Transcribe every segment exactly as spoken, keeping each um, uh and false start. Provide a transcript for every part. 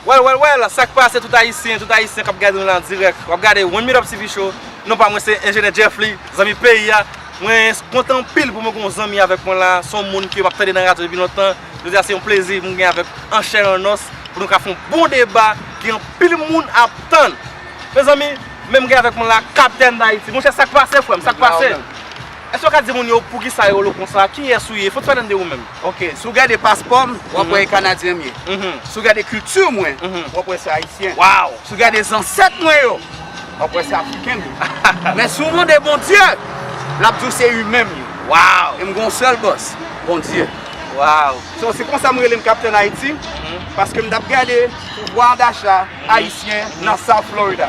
Well, well, well, sa k pase tout Ayisyen, tout Ayisyen k ap gade nou la an dirèk. W ap gade One Minute Up T V Show. Non pa mwen se Enjenyè Jeffly, zanmi peyi a. Mwen kontan anpil pou mwen gen yon zanmi avèk mwen la. Se yon moun ke m ap tande nan radyo depi lontan. Jodi a se yon plezi pou m gen avèk an chè an os pou nou ka fè yon bon deba ke anpil moun ap tann. Mezanmi, menm gen avèk mwen la Kaptèn Dayiti. Monchè, sa k pase, frè m? Sa k pase? Èske w ka di moun yo poukisa yo rele w konsa? Kiyès ou ye? Fò w pale n de ou menm. Ok, si w gade paspò m, w ap wè e Kanadyen m ye. Si w gade kilti mwen, w ap wè se Ayisyen. Wow! Si w gade zansèt mwen yo, w ap wè se Afriken m ye. Men si w mande Bondye, l ap di w se imen m ye. Wow! E m gen yon sèl bòs, Bondye. Wow! So, se konsa m rele m Kaptèn Ayiti, paske m t ap gade pouvwa dacha ayisyen nan South Florida.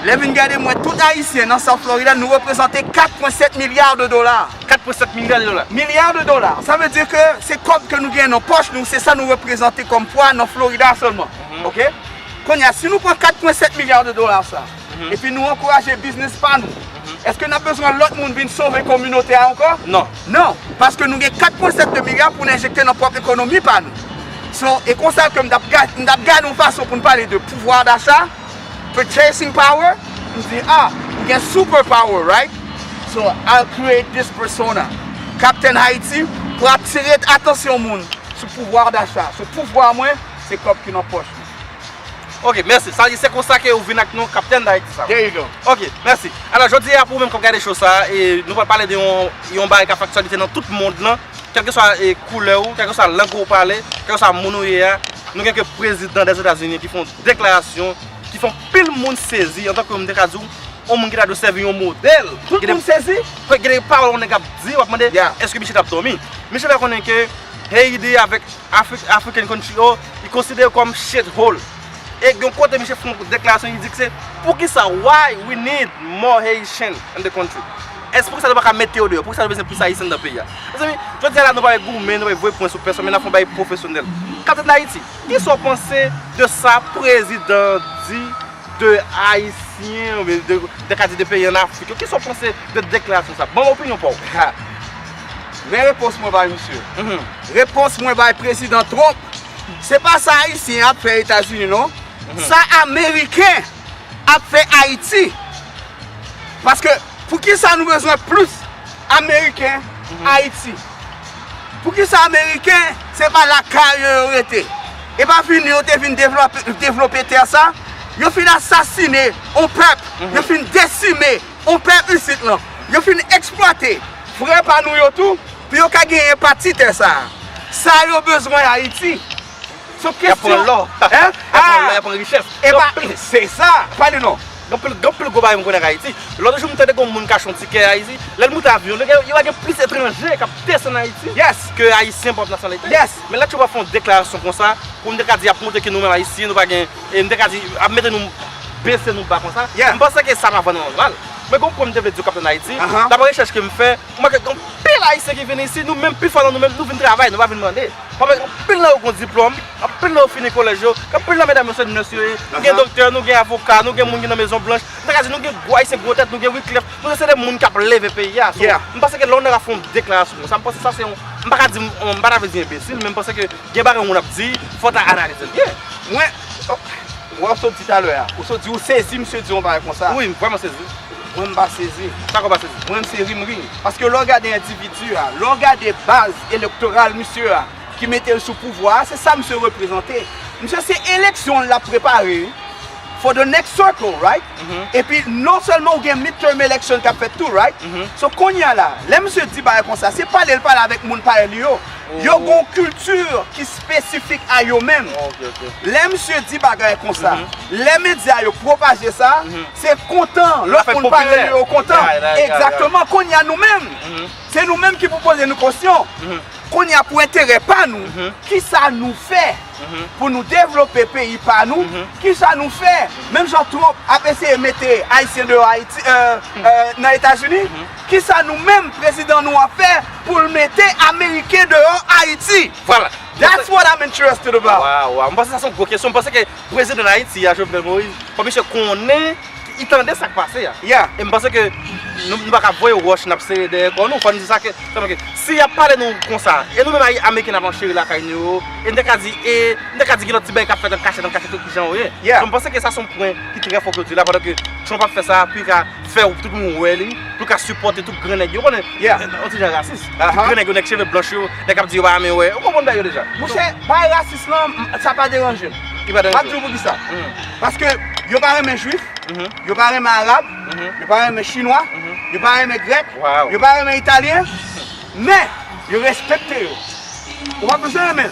Lè m vin gade m wè tout Ayisyen nan South Florida, nou reprezante kat pwen sèt milya de dola. Kat pwen sèt milya de dola. Milya de dola. Sa vle di ke se kòb ke nou gen nan pòch nou, se sa nou reprezante kòm pwa nan Florida sèlman. Ok? Kounye a, si nou pran kat pwen sèt milya de dola sa, epi nou ankouraje biznis pa nou, èske n ap bezwen lòt moun vin sove kominote a ankò? Non. Non, paske nou gen kat pwen sèt milya pou n enjekte nan pwòp ekonomi pa nou. So, e konsa ke m t ap ga-, m t ap gade yon fason pou n pale de pouvwa dacha, purchasing power, m di, ah, m gen super power, right? So, I'll create this persona. Kaptèn Haiti, pou atire atansyon moun sou pouvwa dacha. So, pouvwa mwen, se kòb ki nan pòch mwen. Ok, mèsi. Sa vle di se konsa ke ou vin ak non Kaptèn Dayiti sa. There you go. Ok, mèsi. Alò, jodi a, pou ou menm k ap gade show sa, e nou pral pale de yon, yon bagay k ap fè aktyalite nan tout mond lan. Kèlkeswa, e, koulè ou, kèlkeswa lang ou pale, kèlkeswa moun ou ye a, nou gen ke prezidan Dèzetazini ki fè yon deklarasyon ki fè anpil moun sezi, antanke m te ka di w, yon moun ki ta dwe sèvi yon modèl. Tout moun sezi? Gen de pawòl yon nèg ap di, w ap mande, èske misye t ap dòmi? Misye fè konnen ke Haiti avèk Afri-, African country yo, li konsidere kòm shithole. E gen yon kote misye fè yon deklarasyon, li di ke se poukisa, why we need more Haitian in the country? Èske poukisa nou pa ka mete yo deyò? Poukisa nou bezwen plis Ayisyen nan peyi a? Mezanmi, jodi a la, nou pa vle goumen, nou pa vle voye pwen sou pèsonn, men n ap fè yon bagay pwofesyonèl. Kaptèn Dayiti, kisa w panse de sa prezidan di de Ayisyen, oubyen de, de ka di de peyi an Afrik yo? Kisa w panse de deklarasyon sa? Ban m opinyon pa w. Ha. Men repons mwen bay misye. Repons mwen bay prezidan Trump, se pa sa Ayisyen ap fè Etazini, non. Sa Ameriken ap fè Ayiti. Paske, poukisa nou bezwen plis Ameriken Ayiti? Poukisa Ameriken, se pa lakay yo yo rete? E pa vini yo te vin devlope, devlope tè sa? Yo fin asasine yon pèp, yo fin desime yon pèp isit lan. Yo fin eksplwate frè pa nou yo tou, pou yo ka genyen pati tè sa. Sa yo bezwen Ayiti. So, y ap pran lò. Hein? Y ap pran lò, y ap pran richès. E pa, se sa. Pale non. Gen anpil, gen anpil gwo bagay m konnen ak Ayiti. Lòt jou, m tande gen yon moun k achte yon tikè Ayiti. Lè l moute avyon, li gen, li wè gen plis etranje k ap desann Ayiti ke Ayisyen pwòp nasyonalite. Men lè Trump ap fè yon deklarasyon konsa, pou m te ka di ap montre ke nou menm Ayisyen, nou pa gen, e m te ka di ap mete nou, bese nou ba konsa, m panse ke sa pa vrèman nòmal. Men gen yon pwen m te vle di w, Kaptèn Ayiti, daprè rechèch ke m fè, m wè ke gen anpil Ayisyen ki vin isit, nou menm, pifò nan nou menm, nou vin travay, nou pa vin mande. Paske anpil nan yo gen diplòm, anpil nan yo fini kolèj yo, anpil nan medam yo se nurse yo ye, nou gen doktè, nou gen avoka, nou gen moun ki nan Mezon Blanch. M ta ka di nou gen gwo Ayisyen gwo tèt, nou gen Wyclef, nou se de moun k ap leve peyi a. So, m panse ke lè yon nèg ap fè yon deklarasyon konsa, m panse sa se yon, m pa ka di, m pa ta vle di enbesil, men m panse ke gen bagay yon moun ap di, fò w ta analize l byen. Mwen, wè w sot di talè a, ou sot di ou sezi misye di yon bagay konsa. Wi, m vrèman sezi. Mwen m pa sezi. Sa k ou pa sezi? Mwen m se ri m ri. Paske lè w gade endividi a, lè w gade baz elektoral misye a, ki mete l sou pouvwa a, se sa misye reprezante. Misye se eleksyon l ap prepare for the next circle, right? Epi non sèlman ou gen midterm election k ap fèt tou, right? So kounye a la, lè misye di bagay konsa, se pale l pale avèk moun parèy li yo. Yo gen yon kilti ki espesifik a yo menm. Lè misye di bagay konsa, lè medya yo pwopaje sa, se kontan lòt moun parèy li yo kontan. Egzakteman, kounye a nou menm, se nou menm ki pou poze nou kesyon. Kounye a pou enterè pa nou, kisa nou fè pou nou devlope peyi pa nou? Kisa nou fè? Menm jan Trump ap eseye mete Ayisyen deyò Ayiti, euh, euh, nan Etazini, kisa nou menm prezidan nou ap fè pou l mete Ameriken deyò Ayiti? Vwala. That's what I'm interested about. Waw, waw. M panse sa se yon gwo kesyon. M panse ke prezidan Ayiti a, Jovenel Moïse, fò misye konnen, li tande sa k pase a. Yeah. E m panse ke Nou, nou pa ka voye wòch, n ap sere dèyè kò nou, fò n di sa ke, sèlman ke, si y ap pale nou konsa, e nou menm Ayi-, Ameriken n ap ancheri lakay nou yo, e n te ka di, e n te ka di gen lòt ti bagay k ap fèt an kachèt, an kachèt, tout kijan yo ye. Yeah. So, m panse ke sa se yon pwen ki trè fò ke w di la, pandan ke Trump ap fè sa, pou l ka fè tout moun wè li, pou l ka sipòte tout gran nèg yo, konnen, Yeah. yon ti jan rasis. Tout Aha. gran nèg yo, nèg cheve blanch yo, nèg k ap di yo pa renmen wè, ou konprann bagay yo deja. Monchè, bagay rasis lan, m- sa pa deranje m. Li pa M ap deranje di w. W pou ki sa. Mhm. Paske yo pa renmen jwif, Mhm. yo pa renmen arab, Mhm. yo pa renmen chinwa, Mhm. yo pa renmen grèk, Wow. yo pa renmen italyen, men yo respekte yo. Ou pa bezwen renmen.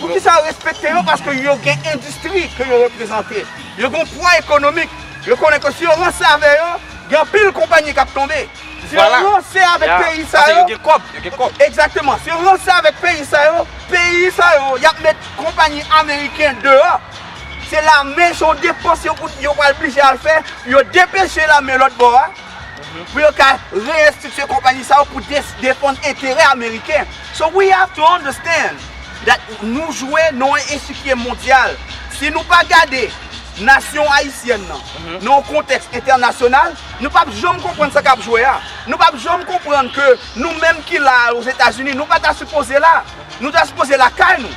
Pou ki sa yo respekte yo? Paske yo gen endistri ke yo reprezante. Yo gen pwa ekonomik. Yo konnen ke si yo ranse avè yo, gen anpil konpayi k ap tonbe. Si yo Voilà. Ranse avèk Yeah. peyi sa Paske yo, yo gen kòb, yo gen kòb. Egzakteman. Si yo ranse avèk peyi sa yo, peyi sa yo, y ap met konpayi ameriken deyò. Se lame, se yon depans yo, pou- yo pral blije al fè. Yo depeche lame lòt bò a. Pou yo ka reyestitye konpayi sa yo pou des- defann enterè ameriken. So we have to understand that nou jwe nan yon echikye mondyal. Si nou pa gade nasyon ayisyèn nan nan yon kontèks entènasyonal, nou p ap janm konprann sa k ap jwe a. Nou p ap janm konprann ke nou menm ki la a Ozetazini, nou pa ta sipoze la. Nou ta sipoze lakay nou.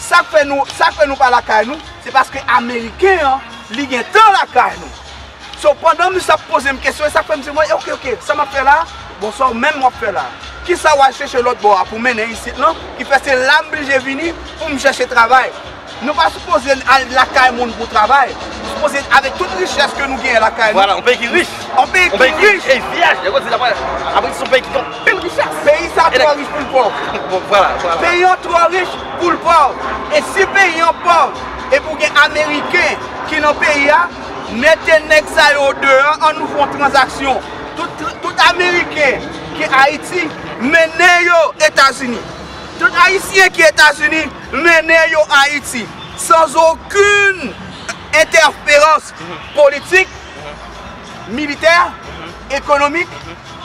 Sa k fè nou, sa k fè nou pa lakay nou, se paske ameriken an, li gentan lakay nou. So, pandan misye ap poze m kesyon, e sa k fè m di, mwen, ok, ok, sa m ap fè la, bon, sa w menm w ap fè la. Kisa w al chèche lòt bò a pou mennen isit lan, ki fè se la m blije vini pou m chèche travay. Nou pa sipoze al lakay moun pou travay. Nou sipoze avèk tout richès ke nou genyen lakay nou. Vwala, yon peyi ki rich. Yon peyi Yon ki peyi ki rich. E vyaj, lè w di la, Ayiti se yon peyi ki gen anpil richès. Peyi sa E twò lè- rich pou l pòv. Bon, vwala, vwala. Peyi an twò rich pou l pòv. E si peyi an pòv, epi w gen Ameriken ki nan peyi a, mete nèg sa yo deyò, ann nou fè yon tranzaksyon. Tout, tout Ameriken ki Ayiti, mennen yo Etazini. Tout Ayisyen ki Etazini, mennen yo Ayiti. Sans aucune interférence politique, militaire, économique.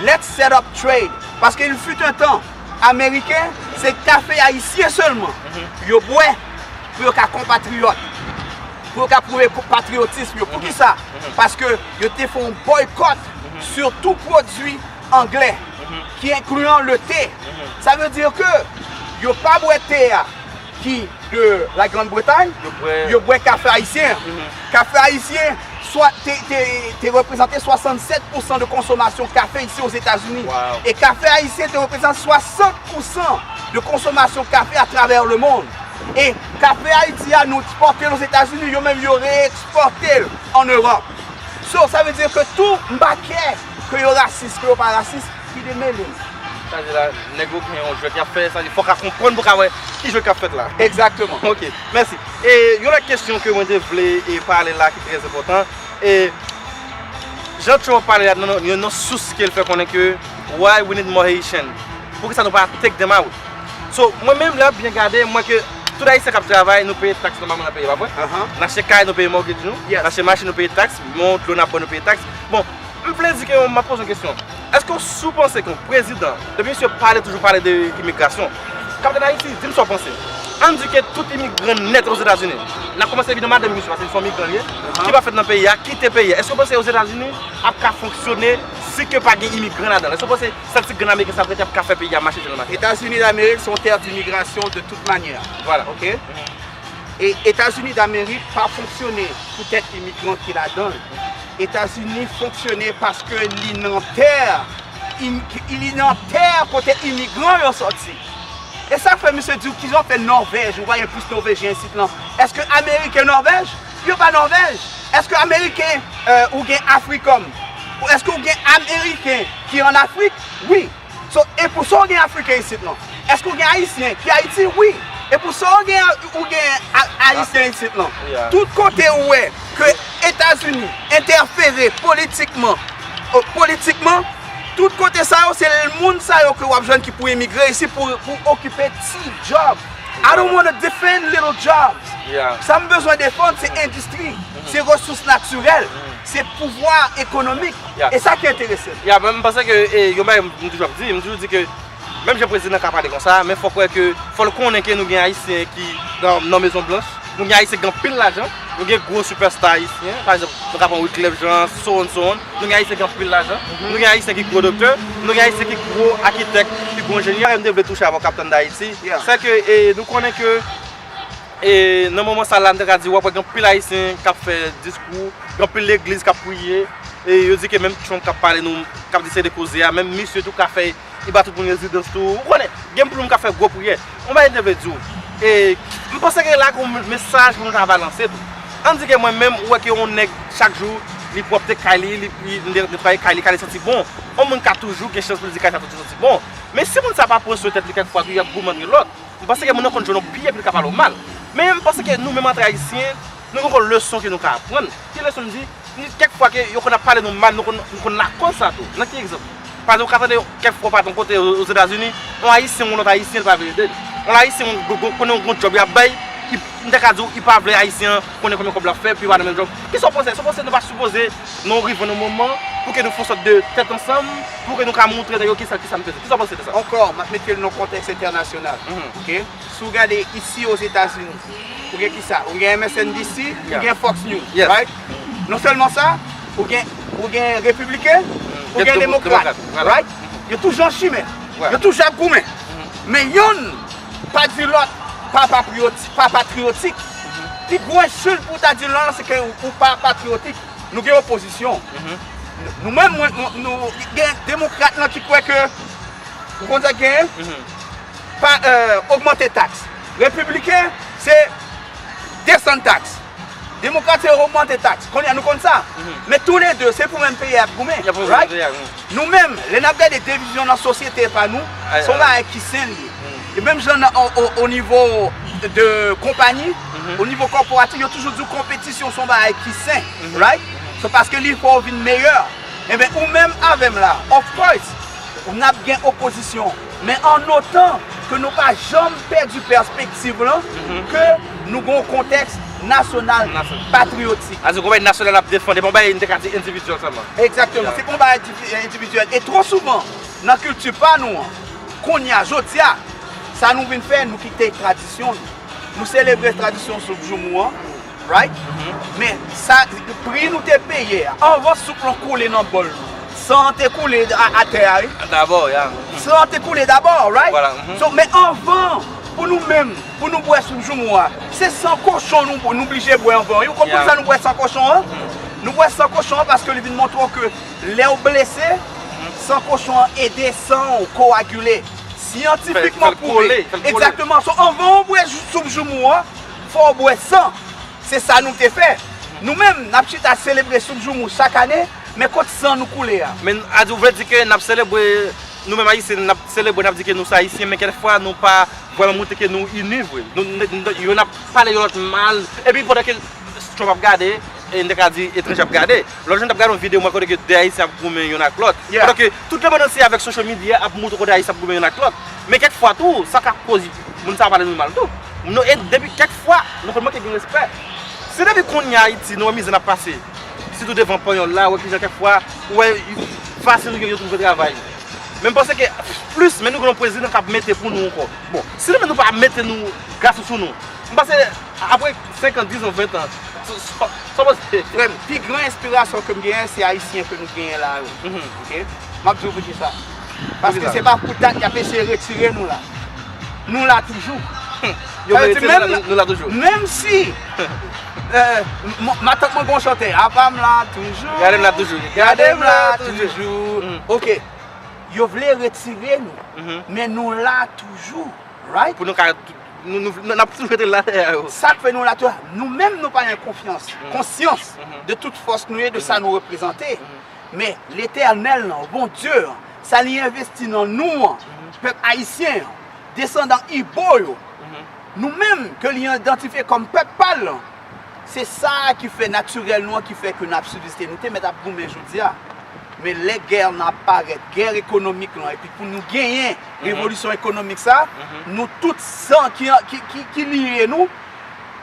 Let's set up trade. Paske il fut un temps, Ameriken, se kafe ayisyen sèlman yo bwè pou yo ka konpatriyòt, pou yo ka pwouve ko- patriyotism yo. Poukisa? Paske yo te fè yon boycott sur tout pwodui anglè, ki enkliyan le thé. Sa vle di ke yo pa bwè te a ki de la Grande Bretagne, Yo bwè- yo bwè kafe ayisyen. Kafe ayisyen swa, te, te, te reprezante swasannsèt pousan de konsomasyon kafe isi Ozetazini. Wow. E kafe ayisyen te reprezante swasant pousan de konsomasyon kafe atravè lemonn. E kafe Ayiti a, nou ekspòte l Ozetazini, yo menm yo reekspòte l ann Ewòp. So, sa vle di ke tou, m pa kè ke yo rasis, ke yo pa rasis, ki demele m. Sa di la, nèg yo gen yon jwèt y ap fè, sa di fò w ka konprann pou w ka wè ki jwèt k ap fèt la. Egzakteman. Ok, mèsi. E yon lòt kesyon ke mwen te vle e pale la ki trè enpòtan, e jan Trump pale la nan, nan, nan sous ke l fè konnen ke why we need more Haitian. Poukisa nou pa take them out? So, mwen menm lè m ap byen gade, m wè ke tout Ayisyen k ap travay, nou peye taks nòmalman nan peyi a, pa vre? Aha. N achte kay, nou peye mortgage nou, Yes. N achte machin, nou peye taks, bon, dlo n ap bwè, nou peye taks. Bon, m vle di ke m ap poze yon kesyon. Èske w si w panse ke yon prezidan, depi misye pale, toujou pale de imigrasyon, Kapitèn Ayiti, di m sa w panse. Ann di ke tout imigran nèt Ozetazini, n ap kòmanse epi nan madanm misye, paske se yon migran li ye, ki pa fèt nan peyi a, kite peyi a. Èske w panse Ozetazini ap ka fonksyone si ke pa gen imigran ladan l? Èske w panse sa ti grenn ameriken sa ap rete ap ka fè peyi a mache jan l mache? Etazini Damerik se yon tè dimigrasyon de tout manyè. Vwala. Ok? E Etazini Damerik pa fonksyone poutèt imigran ki ladan l. Etazini fonksyone paske li nan tè, im- li nan tè kote imigran yo sòti. E sa k fè misye di w kijan w fè Nòvèj, ou pa gen plis Nòvejyen isit lan. Èske Ameriken Nòvèj? Yo pa Nòvèj. Èske Ameriken, euh, ou gen Afrikòm? Ou èske ou gen Ameriken ki ann Afrik? Wi. So, e pou sa w gen Afriken isit lan? Èske w gen Ayisyen ki Ayiti? Wi. E pou sa w gen, ou gen A- Ayisyen isit lan? Yeah. Tout kote ou wè ke Etazini entèfere politikman, o, politikman, tout kote sa yo, se moun sa yo ke w ap jwenn ki pou imigre isi pou, pou okipe ti djòb. I don't wanna defend little jobs. Yeah. Sa m bezwen defann, se endistri, se resous natirèl, se pouvwa ekonomik. Yeah. E sa ki enterese m. Ya, men m panse ke, e, yon bagay m toujou ap di, m toujou di ke menm jan prezidan ka pale konsa, men fòk wè ke, fò l konnen ke nou gen Ayisyen ki nan, nan Mezon Blanch, nou gen Ayisyen ki gen anpil lajan, Nou gen gwo sipèsta ayisyen, pa egzanp, nou ka pran Wyclef Jean, so on, so on. Nou gen ayisyen ki gen anpil lajan, nou gen ayisyen ki gwo doktè, nou gen ayisyen ki gwo akitèk, ki gwo enjenyè. Sa m te vle touche avè w k ap tann Dayiti, se ke e, nou konnen ke e, nan moman sa la, m te ka di, w ap wè gen anpil ayisyen k ap fè diskou, gen anpil legliz k ap priye, e yo di ke menm Trump k ap pale nou, k ap di se de koze a, menm misye tou ka fè li ba tout moun rezidans tou. Ou konnen, gen anpil moun k ap fè gwo priyè. Yon bagay m te vle di w. E, m panse ke la gen yon mesaj pou nou ta va lanse tou. Ann di ke mwen menm, ou wè ke yon nèg, chak jou, li pwòpte kay li, li, li netwaye kay li, kay li santi bon. Yon moun ka toujou gen chans pou l di kay sa toujou santi bon. Men si moun sa pa pran swen tèt li kèk fwa, tou, y ap goumen antre lòt. M panse ke moun nan konn jwenn yon biyè pou li ka pale w mal. Men m panse ke nou menm antre ayisyen, nou gen yon leson ke nou ka aprann. Ki leson m di? Kèk fwa ke yo konn ap pale nou mal, nou konn, nou konn lakòz sa tou. Nan ki egzanp? Pa egzanp, ou ka tande kèk fwa ou pa t yon kote Ozetazini, yon ayisyen, yon lòt ayisyen, li pa vle ede l. Yon ayisyen, yon, yon, konnen yon gwo djòb y ap bay, li, m te ka di w, li pa vle ayisyen an konnen konbyen kòb l ap fè, epi yo pa nan menm djòb. Kisa w panse? Èske w panse nou pa sipoze nou rive nan moman pou ke nou fè yon sòt de tèt ansanm, pou ke nou ka montre nèg yo kisa, kisa nou peze? Kisa w panse de sa? Ankò, m ap mete l nan kontèks entènasyonal. Oke? Si w gade isi Ozetazini, ou gen kisa? Ou gen M S N B C, ou gen Fox News, right? Non sèlman sa, ou gen, ou gen Repibliken, ou gen Demokrat, right? Yo toujou an chimen. Yo toujou ap goumen. Men yonn pa di lòt pa patriyoti-, pa patriyotik. Pi gwo ensilt pou w ta di lòt la, se ke ou, ou pa patriyotik. Nou gen opozisyon. Nou menm, mwen, nou, nou gen Demokrat lan ki kwè ke, ou konn sa k genyen? Pa, e, ogmante taks. Repibliken, se desann taks. Demokrat, se ogmante taks. Kounye a, nou konn sa. Men tou le de, se pou menm peyi a y ap goumen, right? Nou menm, lè n ap gade divizyon nan sosyete pa nou, se yon bagay ki sen li ye. E menm jan nan, o, o, o nivo de konpayi, o nivo kòporatif, yo toujou di w konpetisyon se yon bagay ki sen, right? Se paske li fè w vin meyè. Enben, ou menm avè m la, of course, n ap gen opozisyon. Men an otan ke nou pa janm pèdi pèspektiv lan, ke nou gen yon kontèks nasyonal patriyotik. Sa di, yon bagay nasyonal ap defann, e pa yon bagay, n te ka di, endividyèl sèlman. Egzakteman. Se pa yon bagay divi-, endividyèl. E twò souvan, nan kilti pa nou an, kounye a, jodi a, sa nou vin fè, nou kite tradisyon nou. Nou selebre tradisyon Soup Joumou an, right? Men sa, pri nou te peye a, anvan soup lan koule nan bòl nou, san an te koule a, atè a, wi. Dabò, ya. San an te koule dabò, right? So, men anvan, pou nou menm, pou nou bwè Soup Joumou a, se san kochon nou, nou blije bwè anvan. Ou konprann sa nou bwè san kochon an? Nou bwè san kochon an paske li vin montre w ke lè w blese, san kochon an ede san w kowagile. Syantifikman pwouve. Egzakteman. So, anvan w bwè jou-, Soup Joumou an, fò w bwè san. Se sa nou te fè. Nou menm, n ap chita selebre Soup Joumou chak ane, men kot san nou koule a? Men, a di, ou vle di ke n ap selebre, nou menm Ayisyen, n ap selebre, n ap di ke nou se Ayisyen, men kèk fwa nou pa vrèman montre ke nou ini vre. Nou, n, n, yo n ap pale yon lòt mal, epi pandan ke Trump ap gade, e n te ka di etranje ap gade. Lòt jou, n t ap gade yon videyo, mwen kote ke de Ayisyen ap goumen youn ak lòt. Pandan ke tout lemonn antye avèk social media ap montre kote Ayisyen ap goumen youn ak lòt. Men kèk fwa tou, sa ka koz moun sa pale nou mal tou. Nou, e depi kèk fwa, nou konn manke gen respè. Se depi kounye a Ayiti, nou wè mizè n ap pase. Sitou devan panyòl la, wè kijan kèk fwa, ou wè fasil yo, yo twouve travay. Men m panse ke plis, men nou gen yon prezidan k ap mete pou nou ankò. Bon, si nou menm nou pa mete nou gason sou nou, m panse apre senk an, diz an, ven an, sa, sa, sa w panse? Frè m, pi gran enspirasyon ke m genyen, se Ayisyen ke nou genyen la yo. Oke? M ap di w poukisa. Paske se pa pou dat y ap eseye retire nou la. Nou la toujou. Yo merite nou la, nou la toujou. Menm si, e, m-, matant mwen gon chante, apa m la toujou. Gade m la toujou. Gade m la toujou. Oke. Yo vle retire nou, men nou la toujou, right? Pou nou ka, nou, nou, nou, n ap toujou rete la, yo. Sa k fè nou la toujou, nou menm nou pa gen konfyans, konsyans de tout fòs nou ye, de sa nou reprezante. Men Letènèl lan, Bondye an, sa li envesti nan nou an, pèp ayisyen an, desandan Ibo yo, nou menm ke li idantifye kòm pèp pa l lan, se sa ki fè natirèl nou an ki fè ke n ap sibziste. Nou te mèt ap goumen jodi a. Men lè gè nan ap parèt, gè ekonomik lan, epi pou nou genyen revolisyon ekonomik sa, nou tout san ki, ki, ki, ki liye nou,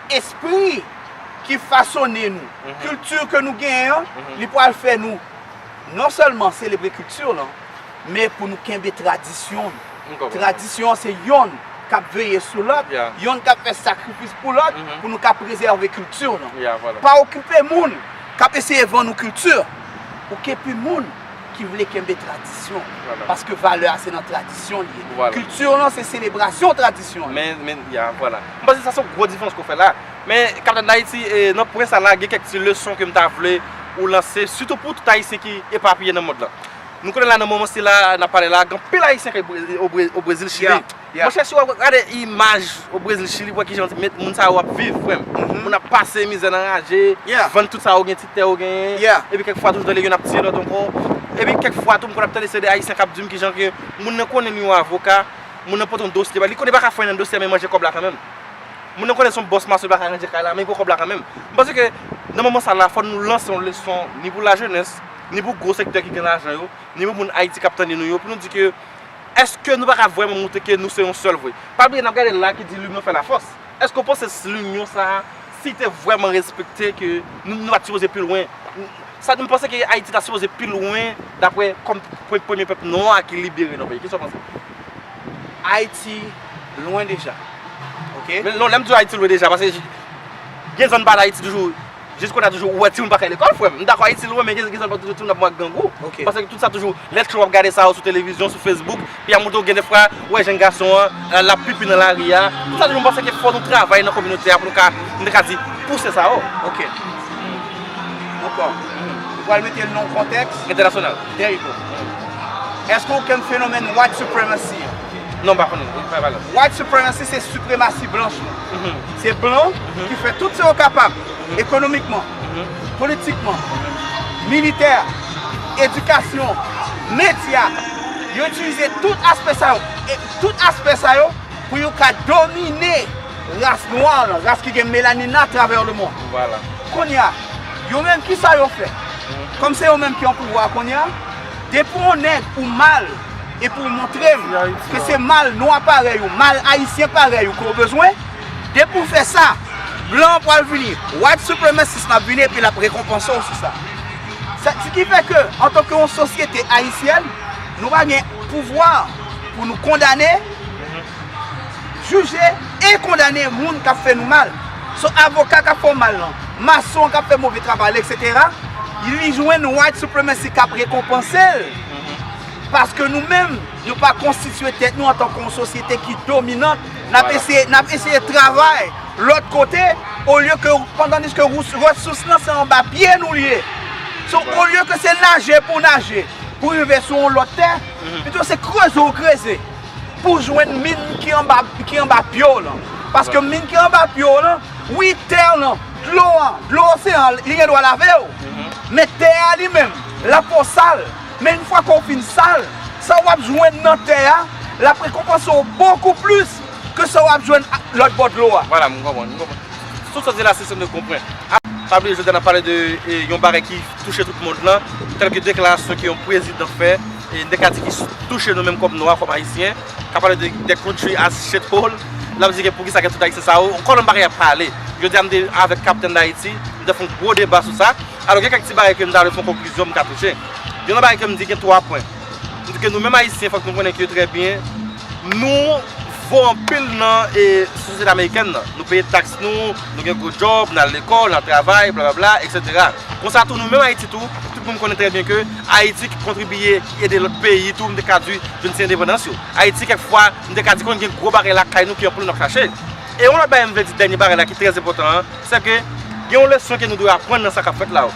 espri ki fasone nou, kilti ke nou genyen an, li pral fè nou non sèlman selebre kilti lan, men pou nou kenbe tradisyon nou. Tradisyon an se yonn k ap veye sou lòt, yonn k ap fè sakrifis pou lòt, pou nou ka prezève kilti nou. Pa okipe moun k ap eseye vann ou kilti. Okipe moun ki vle kenbe tradisyon. Paske valè a se nan tradisyon li ye. Kilti nou se selebrasyon tradisyon. Men, men, ya, vwala. M panse sa se yon gwo diferans ke w fè la. Men, Kaptèn Dayiti, e, nan pwen sa la, gen kèk ti leson ke m ta vle ou lanse, sitou pou tout Ayisyen ki epapiye nan mond lan. Nou konnen la nan moman sila n ap pale la, gen anpil Ayisyen k o Bre-, o Bre-, o Brezil, Chili. Monchè, si w ap gade imaj o Brezil, Chili, pou wè kijan met moun sa yo ap viv, frè m. Moun ap pase mizè nan raje, vann tout sa yo gen, ti tè yo genyen. Epi kèk fwa toujou tande youn ap tiye lòt ankò. Epi kèk fwa tou, m konn ap tande se de Ayisyen k ap di m kijan ke moun nan konnen li yon avoka, moun nan pote yon dosye ba li, li konnen li pa ka fè anyen nan dosye a, men manje kòb la kanmenm. Moun nan konnen se yon bòs mason, li pa ka ranje kay la, men li pran kòb la kanmenm. M panse ke nan moman sa la, fò nou lanse yon leson, ni pou lajenès, ni pou gwo sektè ki gen lajan yo, ni pou moun Ayiti k ap tande nou yo, pou nou di ke èske nou pa ka vrèman montre ke nou se yon sèl vre? Pa bliye, n ap gade la ki di l'union fait la force. Èske w panse s-, linyon sa a, si te vrèman respekte, ke nou, nou pa t sipoze pi lwen? Sa, m panse ke Ayiti ta sipoze pi lwen, daprè kòm pre-, premye pèp nwa ki libere nan peyi. Kisa w panse? Ayiti lwen deja. Oke? Men non, lè m di w Ayiti lwen deja, paske j-, gen zòn pa Dayiti toujou, jis kounye a toujou, ou wè timoun pa ka al lekòl, frè m. M dakò Ayiti lwen, men gen, gen zòn pa toujou timoun ap mwen grangou. Oke. Paske tout sa toujou, lè w ap gade sa yo sou televizyon, sou Facebook, pi a montre w gen de fwa, ou wè jèn gason an, l ap pipi nan lari a. Tout sa toujou, m panse ke fò nou travay nan kominote a pou nou ka, nou te ka di, pouse sa yo. Oke. Ankò. Nou pral mete l nan yon kontèks. Entènasyonal. There you go. Èske w konn fenomèn white supremacy an? Non, m pa konnen. Wi, pa pale. White supremacy se sipremasi blanch lan. Se blan ki fè tout sa yo kapab, ekonomikman, politikman, militè, edikasyon, medya. Yo itilize tout aspè sa yo, e tout aspè sa yo pou yo ka domine ras nwa lan, ras ki gen melanin nan atravè lemonn. Vwala. Kounye a, yo menm, kisa yo fè? Kòm se yo menm ki an pouvwa kounye a, depi yon nèg ou mal, epi w montre m ke se mal nwa parèy ou, mal ayisyen parèy ou ke w bezwen, depi w fè sa, blan an pral vini, white supremacist lan ap vini epi l ap rekonpanse w sou sa. Sa, se ki fè ke, antanke yon sosyete ayisyèn, nou pa gen pouvwa pou nou kondane, jije e kondane moun k ap fè nou mal. So, avoka k ap fè w mal lan, mason k ap fè move travay la, etsetera, li jwenn white supremacy k ap rekonpanse l. Paske nou menm, nou pa konstitye tèt nou antanke yon sosyete ki dominant. N ap eseye, n ap eseye travay lòt kote, olye ke, pandan ke rous-, resous lan se anba pye nou li ye. So, olye ke se naje pou naje, pou rive sou yon lòt tè, pito se kreze w kreze pou jwenn min ki anba, ki anba pye w lan. Paske min ki anba pye w lan, wi, tè w lan, dlo a, dlo oseyan an, li gen dwa lave w. Men tè a li menm, l ap fè w sal. Men yon fwa ke w fin sal, sa w ap jwenn nan tè a, l ap rekonpanse w bokou plis ke sa w ap jwenn a, lòt bò dlo a. Vwala, m konprann, m konprann. Tout sa w di la, se, se nou konprann. A, pa bliye, jodi a n ap pale de, e, yon bagay ki touche tout mond lan, tèlke deklarasyon ke yon prezidan fè, e, n te ka di ki touche nou menm kòm nwa, kòm ayisyen, k ap pale de, de country as shithole, l ap di ke poukisa gen tout ayisyen sa yo, yon kolonn bagay ap pale. Jodi a, m te avèk Kaptèn Dayiti, m te fè yon gwo deba sou sa. Alò, gen kèk ti bagay ke m ta vle fè yon konklizyon, m ka touche. Youn nan bagay ke m di gen twa pwen. M di ke nou menm ayisyen, fòk nou konnen ke trè byen, nou vo anpil nan, e, sosyete amerikèn nan. Nou peye taks nou, nou gen gwo djòb, n al lekòl, n al travay, blablabla, etsetera. Konsa tou, nou menm Ayiti tou, tout moun konnen trè byen ke Ayiti ki kontribiye, ki ede lòt peyi tou, m te ka di, jwenn ti endepandans yo. Ayiti, kèk fwa, m te ka di konn gen gwo bagay lakay nou ki anpil n ap chache. E yon lòt bagay m vle di, dènye bagay la ki trè enpòtan an, se ke gen yon leson ke nou dwe aprann nan sa k ap fèt la yo.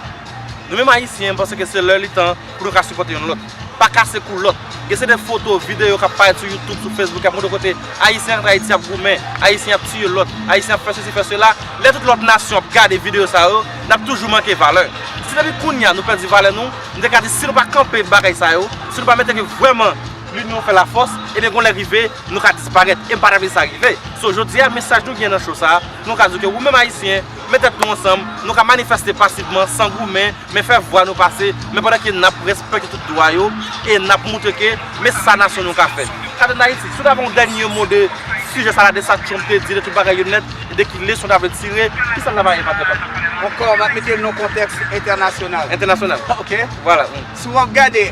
Nou menm Ayisyen, m panse ke se lè li tan pou nou ka sipòte youn lòt. Pa kase kou lòt. Gen se de foto, videyo k ap parèt sou YouTube, sou Facebook, k ap montre kote Ayisyen antre Ayiti ap goumen, Ayisyen ap tiye lòt, Ayisyen ap fè sesi, fè sela. Lè tout lòt nasyon ap gade videyo sa yo, n ap toujou manke valè. Si depi kounye a nou pèdi valè nou, m te ka di si nou pa kanpe bagay sa yo, si nou pa mete ke vrèman linyon fè lafòs, ebyen gon lè rive, nou ka disparèt. E m pa ta vle sa rive. So, jodi a, mesaj nou gen nan show sa a, nou ka di ke ou menm Ayisyen, met tèt nou ansanm, nou ka manifeste pasivman, san goumen, men fè vwa nou pase, men pandan ke n ap respekte tout dwa yo, e n ap montre ke men sa nasyon nou ka fè. Kaptèn Dayiti, si w ta gen yon dènye mo de sijè sa la, de sa Trump te di, de tout bagay yo nèt, de ki leson w ta vle tire, kisa l ta va epate pa? Ankò, m ap mete l nan kontèks entènasyonal. Entènasyonal. Oke. Vwala. Si w ap gade,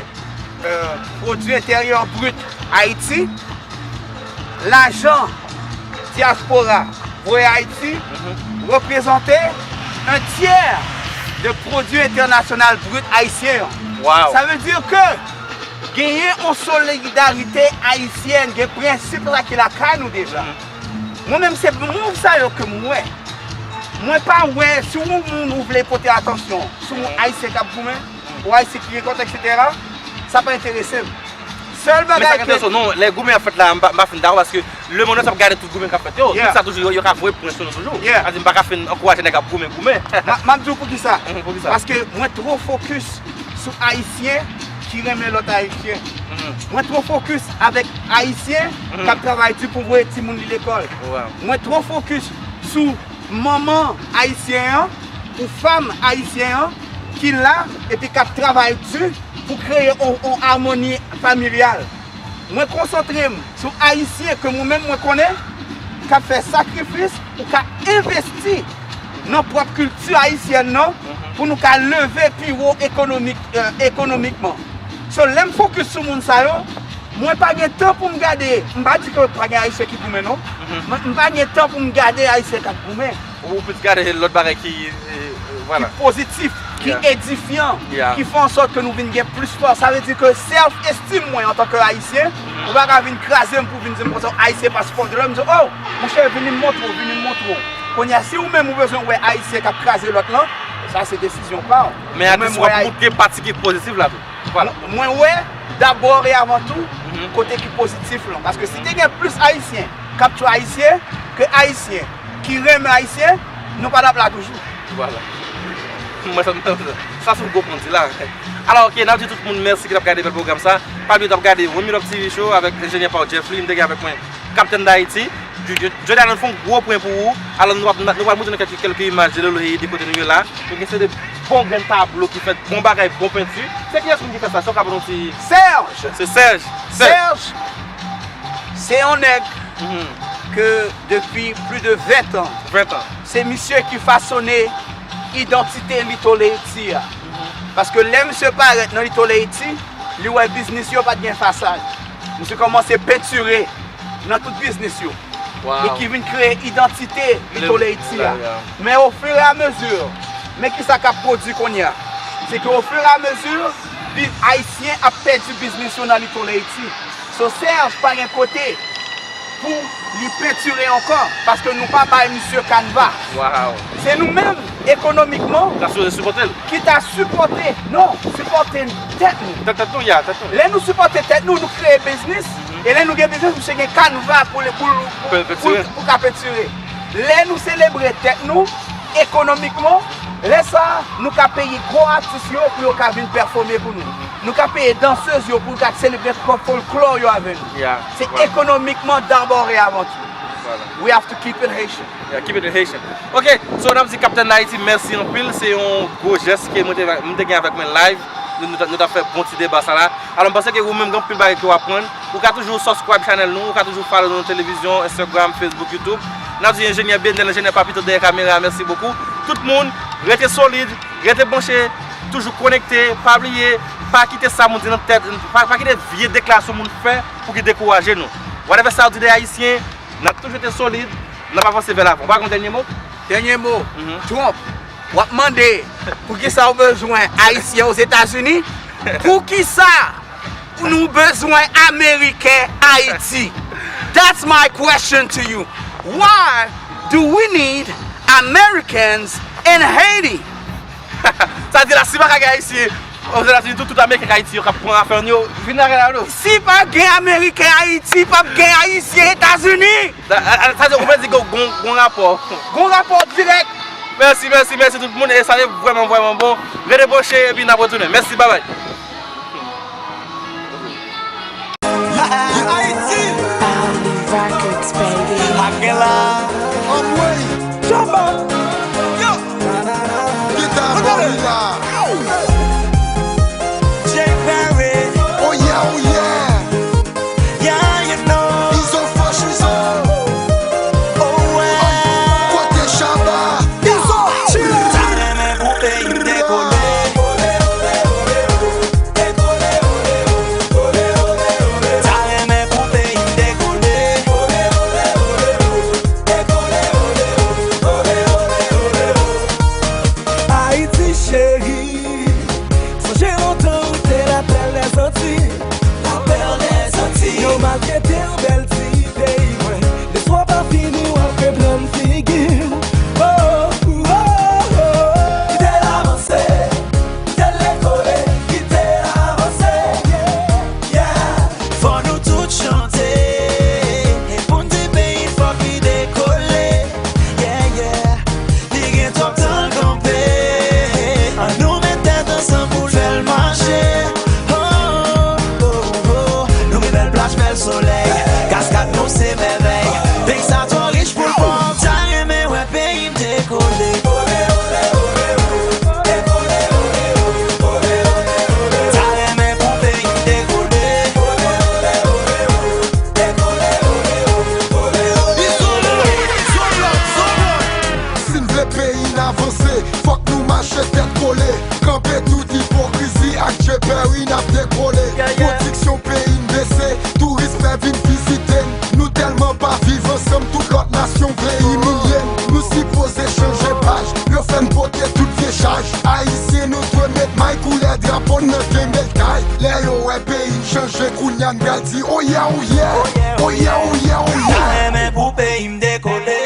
euh, pwodui enteryè brit Ayiti, lajan dyaspora voye Ayiti reprezante un tiers de pwodui entènasyonal brit ayisyen an. Wow. Sa vle di ke genyen yon solidarite ayisyèn, gen prensip la ki lakay nou deja. Mwen menm se mouv sa yo ke m wè. Mwen pa wè si yon moun ou vle pote atansyon sou moun ayisyen k ap goumen, ou ayisyen ki rekòlte, etsetera. Sa pa enterese m. Sèl Men sa bagay k ke enterese w, non, lè goumen ap fèt la, m pa, m pa fin dakò paske lemonn ant ap gade tout goumen k ap fèt yo. Yeah. Tout sa toujou, yo, yo ka voye pwen sou nou toujou. Yeah. Sa di m pa ka fin ankouraje nèg ap goumen, goumen. M ap di w poukisa. Mhm, poukisa? Paske mwen twò fokis sou ayisyen ki renmen lòt ayisyen. Mwen twò fokis avèk ayisyen k ap travay di pou voye timoun li lekòl. Wow. Mwen twò fokis sou manman ayisyen an ou fanm ayisyen an ki la epi k ap travay di pou kreye yon, yon amoni familyal. Mwen konsantre m sou ayisyen ke mwen menm mwen konnen k ap fè sakrifis ou ka envesti nan pwòp kilti ayisyèn nan pou nou ka leve pi wo ekonomik, eh, ekonomikman. So lè m fokis sou moun sa yo, mwen pa gen tan pou m gade, m pa di ke pa gen ayisyen ki goumen non, men m pa gen tan pou m gade ayisyen k ap goumen. Ou plis gade lòt bagay ki, eh, eh, vwala. Ki pozitif, ki Yeah. edifyan, Yeah. ki fè an sòt ke nou vin gen plis fòs. Sa vle di ke self esteem mwen antanke ayisyen, ou pa ka vin kraze m pou vin di m konsa ayisyen pa sipòte lòt. M di, oh, monchè, vini m montre w, vini m montre w. Kounye a, si ou menm ou bezwen wè ayisyen k ap kraze lòt lan, sa se desizyon pa w. Men Ou at menm least wè w ap montre pati ki pozitif la tou. Vwala. Mwen wè dabò e avan tou kote ki pozitif lan. Paske si te gen plis ayisyen k ap tchwe ayisyen ke ayisyen ki renmen ayisyen, nou pa t ap la toujou. Vwala. Mwen sa, sa se yon gwo pwen di la. Alò, ok, n ap di tout moun mèsi ki t ap gade bèl pwogram sa. Pa bliye t ap gade One Minute T V Show avèk enjenyè pa w Jeffrey, m te gen avèk mwen Kaptèn Dayiti. Jodi a nou fè yon gwo pwen pou ou. Alò, nou ap, nou pral montre nou kèk, kèk imaj de Lolo Haiti kote nou ye la. Nou gen se de bon grenn tablo ki fèt, bon bagay, bon penti. Se kiyès moun ki fè sa? Se w ka ban nou ti... Serge! Se Serge. Serge, se yon nèg ke depi plis de ven tan, Ven tan. se misye ki fasone idantite Little Haiti a. Paske lè misye parèt nan Little Haiti, li wè biznis yo pa t gen fasad. Misye kòmanse pentire nan tout biznis yo. Wow. E ki vin kreye idantite Little Haiti a. Yeah. Men ofiramezi, men ki sa k ap pwodui kounye a? Se ke ofiramezi, bi- Ayisyen ap pèdi biznis yo nan Little Haiti. So Serge pa gen kote pou li pentire ankò, paske nou pa bay misye kanva. Wow. Se nou menm, ekonomikman, N ap sipoze sipòte l. ki ta sipòte, non, sipòte tèt nou. Tèt, tèt nou, ya, tèt nou. Lè nou sipòte tèt nou, nou kreye biznis, e lè nou gen biznis, misye gen kanva pou, li- pou, Pou l pou, pentire. pou ka pentire. Lè nou selebre tèt nou, ekonomikman, lè sa a, nou ka peye gwo atis yo pou yo ka vin pèfòme pou nou. Nou ka peye dansez yo pou yo ka selebre fòlklò yo avè nou. Ya, Se vwala. Ekonomikman dabò e avan tou. Vwala. We have to keep it Haitian. Yeah, keep it Haitian. Ok, so n ap di Kaptèn Dayiti mèsi anpil. Se yon gwo jès ke mwen te, mwen te gen avèk mwen live. Nou, nou, t- nou t ap fè bon ti deba sa la. Alò, m panse ke ou menm gen anpil bagay ke w aprann. Ou ka toujou subscribe channel nou, ou ka toujou follow nou nan televizyon, Instagram, Facebook, YouTube. N ap di enjenyè Benel, enjenyè Papito dèyè kamera, mèsi bokou. Tout moun, rete solid, rete branche, toujou konekte, pa bliye, pa kite sa moun di nan tèt, pa, pa kite vye deklarasyon moun fè pou ki dekouraje nou. Whatever sa yo di de Ayisyen, n ap toujou rete solid, n ap avanse vè lavan. Ou pa gen dènye mo? Dènye mo, Mhm. Trump, w ap mande poukisa w bezwen Ayisyen Ozetazini? Poukisa nou bezwen Ameriken Ayiti? That's my question to you. Why do we need Americans in Haiti? Sa di la, si pa ka gen Ayisyen Ozetazini, tout, tout Ameriken k Ayiti yo k ap pran afè nou yo, vin lage la nou. Si pa gen Ameriken Ayiti, p ap gen Ayisyen Etazini. Sa, sa, sa di, ou vle di gon, gon, gon rapò. Gon rapò dirèk. Mèsi, mèsi, mèsi tout moun. E sa te vrèman, vrèman bon. Rete branche epi n ap retounen. Mèsi, babay. Haiti, Records, baby. Akela, Amway, Jamba, yo, Gita Gorilla, Jay Perry, oh yeah, oh yeah, yeah, you know, Izo Fresh Izo, oh well, kote Shabba, Izo, chill. Sa renmen pou peyi m dekole. Sa renmen pou peyi m dekole. Vle imilye n, nou sipoze chanje paj. Yo fè n pote tout vye chaj. Ayisyen nou dwe met may koulè drapo n nan kenbe l tay. Lè yo wè peyi chanje, kounye a n pral di oye oye. Oye oye oye. Mwen renmen pou peyi m dekole.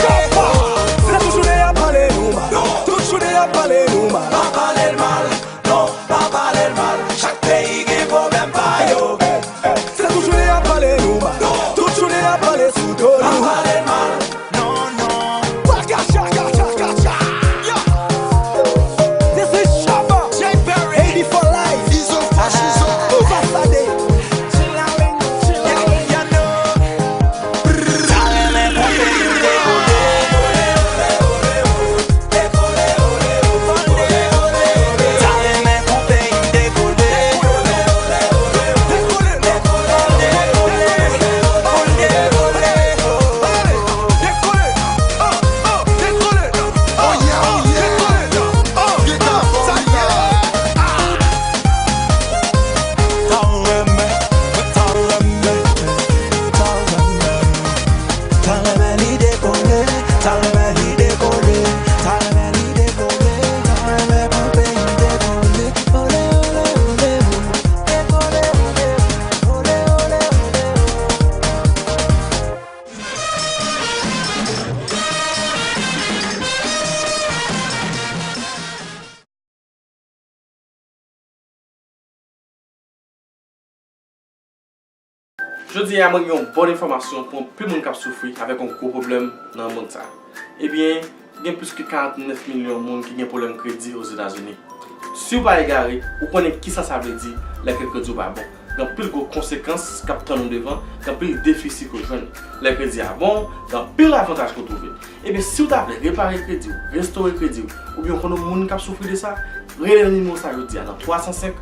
Chapa! Se toujou de y ap pale nou mal. Tout jounen y ap pale nou mal. Pa pale l mal. Non, pa pale l mal. Chak peyi gen pwoblèm pa yo. Se toujou de y ap pale nou mal. Tout jounen y ap pale sou do nou. Pa pale l mal. Non, non. Waka, chaka, chaka, cha. Yeah. This is Shabba. Jay Perry. Haiti for life. Izo for Shizo. Uva Sade. Chillin', chillin'. Yeah, yeah, no. Jodi a, mwen gen yon bòn enfòmasyon pou anpil moun k ap soufri avèk yon gwo pwoblèm nan mond sa a. Ebyen, gen plis ke karannèf milyon moun ki gen pwoblèm kredi Ozetazini. Si w pa egare, ou konnen kisa sa vle di lè ke kredi w pa bon. Gen anpil gwo konsekans k ap tann ou devan, gen anpil defisi ke w jwenn. Lè kredi a bon, gen anpil avantaj ke w twouve. Ebyen, si w ta vle repare kredi w, restore kredi w, oubyen w konn yon moun k ap soufri de sa, rele nan nimewo sa yo di a nan twa san senk,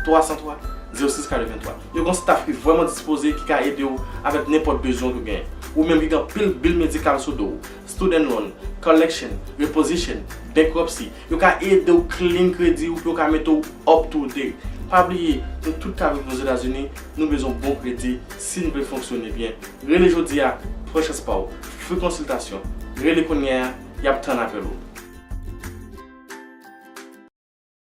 twa san twa, zewo sis katrevenntwa. Yo gen yon staff ki vrèman dispoze, ki ka ede w avèk nenpòt bezwen ke w genyen. Ou menm ki gen anpil bil medikal sou do w, student loan, collection, reposition, bankruptcy, yo ka ede w clean kredi w pou yo ka mete w up to date. Pa bliye, nou tout ka viv Ozetazini, nou bezwen bon kredi si n vle fonksyone byen. Rele jodi a, pran chans pa w. Free konsiltasyon. Rele kounye a, y ap tann apèl ou.